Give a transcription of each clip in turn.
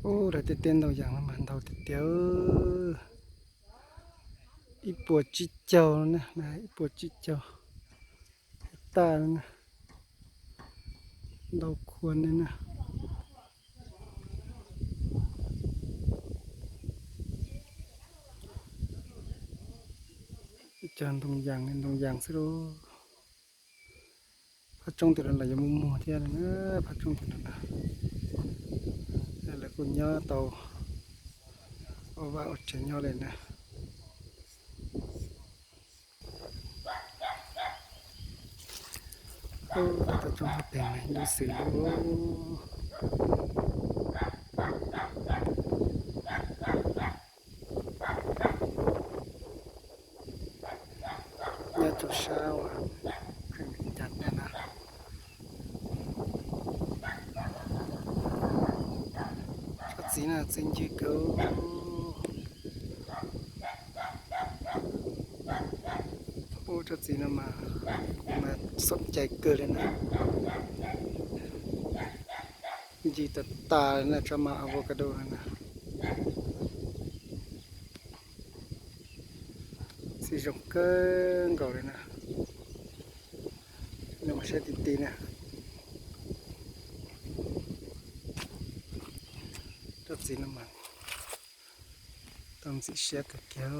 Ub, lawv tej teb ntoo yas no mas ntau tiag tiag. Ib puas tsib caug na, ib puas tsib caug hecta na. Ntau khuav li na. Cov ntoo yas, ntoo yas xwb lauj. Phab tsoob tim no los yuav muaj muag thiab na, phab tsoob tim no na. Lawv kuj nyob tau ua vaj ua tsev nyob li na. Phab tsoob hauv pes mas lub xws li nyob rau sab uas Vias Cas ntawm no. Tsob txiv no txi ncw kawg. Ub, tsob txiv no mas, mas xoom cai kawg li na. Ncw tas tas li na, tsob mas avocado no na. Txiv zoo kawg nkaus li na. Nws mas siab ti ti na. Tsob txiv no mas tau ntxim siab kawg kiag.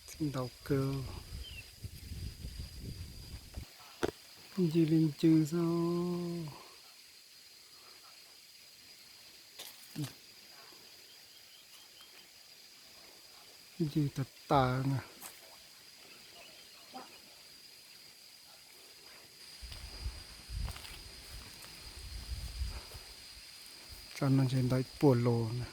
Txiv ntau kawg. Ncw li ncw xwb. Ncw tas tas na. Tsob no ntshe ntau ib puas lus na.